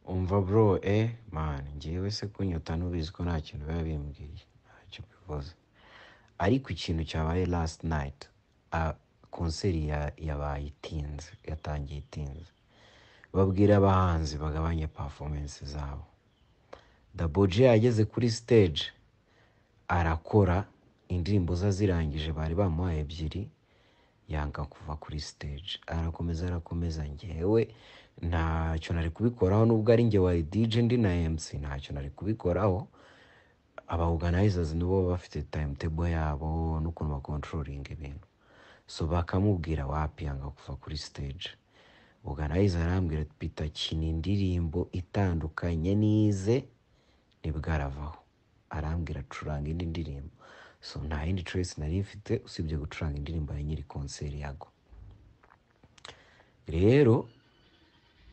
Umva bro, man, njyewe se kunyota nubizi ko nta kintu biba bimbwiye, ntacyo bivuze. Ariko ikintu cyabaye last night, concert yabaye itinze, yatangiye itinze. Babwira abahanzi bagabanye performance zabo. Double J ageze kuri stage arakora indirimbo ze, azirangije bari bamuhaye ebyiri, yanga kuva kuri stage, arakomeza arakomeza. Njyewe ntacyo nari kubikoraho, nubwo ari njye wari DJ ndi na MC, ntacyo nari kubikoraho. Aba organizers nibo baba bafite timetable yabo n'ukuntu bacontrollinga ibintu. So bakamubwira wapi, yanga kuva kuri stage. Organizer arambwira ati: "Peter, kina indirimbo itandukanye n'ize." Nibwo aravaho, arambwira curanga indi ndirimbo. So nta yindi choice nari mfite usibye gucuranga indirimbo ya nyiri concert, Yago. Rero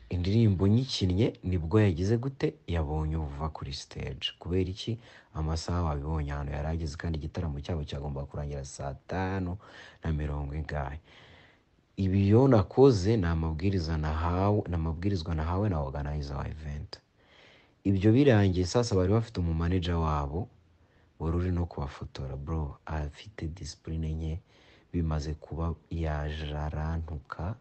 indirimbo nyikinnye nibwo yagize gute, yabonye ubuva kuri stage. Kubera iki? Amasaha wabibonye ahantu yari ageze, kandi igitaramo cyabo cyagomba kurangira saa tanu na mirongo ingahe. Ibi iyo nakoze ni amabwiriza nahawe, ni amabwirizwa nahawe na organizer wa event. Ibyo birangiye, sasa bari bafite umumanager wabo wari uri no kubafotora. Bro, afite discipline nke. Bimaze kuba yaje arantuka.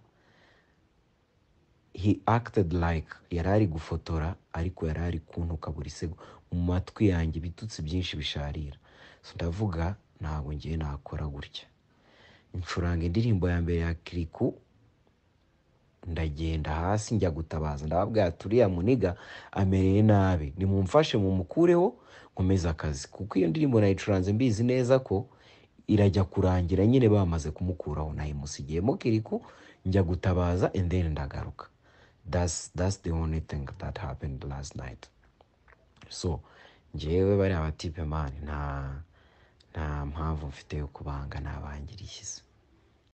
He acted like yari ari gufotora, ariko yari ari kuntuka buri sego mu matwi yanjye, ibitutsi byinshi bisharira. So ndavuga ntabwo ngiye nakora gutya. Ncuranga indirimbo ya mbere ya Kirikou, ndagenda hasi njya gutabaza, ndababwira ati: "Uriya muniga amereye nabi, nimumfashe mumukureho nkomeze akazi." Kuko iyo ndirimbo nayicuranze mbizi neza ko irajya kurangira nyine bamaze kumukuraho. Nayimusigiyemo Kirikou, njya gutabaza and then ndagaruka. That's the only thing that happened last night. So njyewe bariya batipe, man, nta mpamvu mfite yo kubanga, nabangira ishyize.